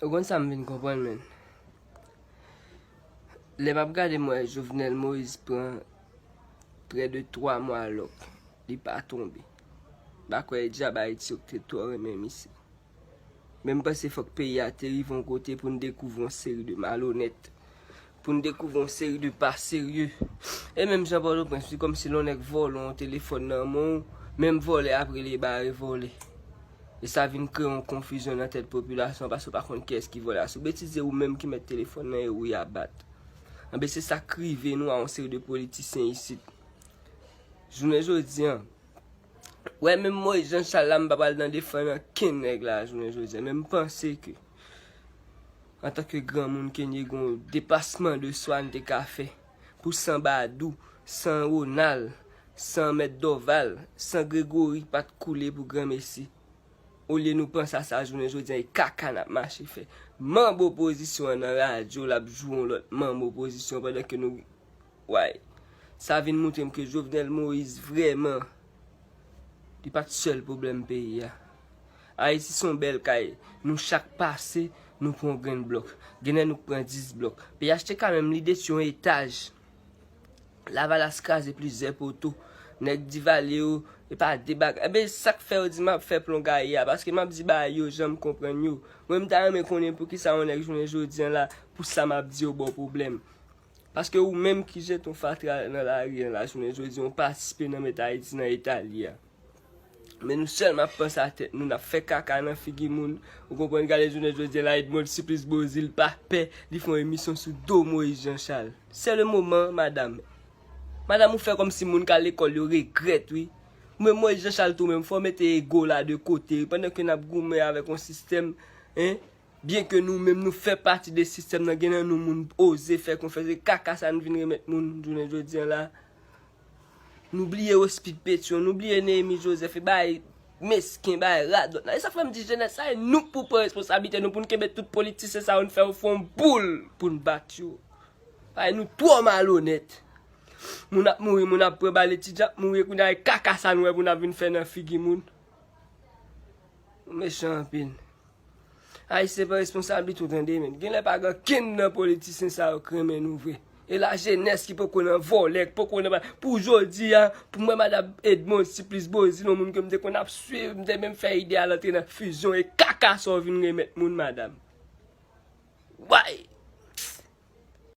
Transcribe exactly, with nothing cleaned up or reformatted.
Ou konn sa m vin konprann, menn? Lè m ap gade, m wè Jovenel Moïse pran prè de twa mwa lòk, li pa tonbe. M pa kwè e dyab Ayiti yo ki te twò renmen misye. Men m panse fòk peyi a te rive yon kote pou n dekouvri yon seri de malonèt, pou n dekouvri yon seri de pa serye. E menm jan Pòtoprens, li kòmsi lè yon nèg vòlè yon telefòn nan men w, menm vòlè ap rele bare vòlè. E sa vin kreye yon konfizyon nan tèt popilasyon an, paske w pa konn kiyès ki vòlè a. Si w betize, ou menm ki mèt telefòn nan, e ou y ap bat. Anben, se sa k rive nou a yon seri de politisyen isit. Jounen jodi an, wè, menm Moïse Jean Charles la, m pa pral nan defann ankenn nèg la jounen jodi an, men m panse ke, antanke granmoun ke n ye, gen yon depasman de swa n te ka fè pou san Badou, san Ronald, san Mèt Dorval, san Gregory pa t koule pou granmesi. Olye nou panse a sa jounen jodi an, e kaka n ap mache fè. Manm opozisyon an nan radyo, l ap jwe yon lòt manm opozisyon pandan ke nou, way. Sa vin montre m ke Jovenel Moïse vrèman, li pa t sèl pwoblèm peyi a. Ayiti se yon bèl kay. Nou chak pase, nou pran yon grenn blòk. Genlè nou pran dis blòk. P H T K menm, li detwi yon etaj. Lavalas kraze plizyè poto. Nèg Divalye yo, e pa de bagay. Enben, sa k fè yo di m ap fè plon gaye a, paske m ap di bagay yo jan m konprann yo. Mwen, m ta renmen konnen poukisa yon nèg jounen jodi an la, pou sa m ap di yo ba w pwoblèm. Paske ou menm ki jete yon fatra nan lari an la, jounen jodi an, ou patisipe nan met Ayiti nan eta li a. Men nou sèlman ap panse a tèt nou, n ap fè kaka nan figi moun. Ou konprann, gade jounen jodi an la, Edmonde Supplice Beauzile pa pè, li fè yon emisyon sou do Moïse Jean Charles. C'est le moment, madanm. Madanm, ou fè kòmsi moun k al lekòl yo regrèt, wi. Men Moïse Jean Charles tou menm, fò w mete ego la de kote, wi, pandan ke n ap goumen avèk yon sistèm, en, byen ke nou menm nou fè pati de sistèm nan, gen nan nou moun oze fè konfyans, e kaka sa n vin remèt moun jounen jodi an la. Nou bliye Rospit Petyon, nou bliye Neyemi Joseph, e bay mesken, bay radòt la. E sa k fè m di jenès la, e nou k pou pran responsablite nou, pou n kenbe tout politisyen sa yo, n fè yo fè yon boul pou n bat yo. Bay nou twò malonèt. Moun ap mouri, moun ap pran bal, etidyan ap mouri, e kounye a e kaka sa n wè pou n ap vin fè nan figi moun. Nou mechan anpil. Ayisyen pran responsablite w, tande, men. Genlè pa gen kenn nan politisyen sa yo k renmen nou vre. E lajenès ki poko nan vòlè, ki poko nan ba-, pou jodi a, pou mwen, madanm Edmonde Supplice Beauzile, yon moun ke m te konn ap swiv, m te menm fè ide a l antre nan fizyon, e kaka sa w vin remèt moun, madanm. Way!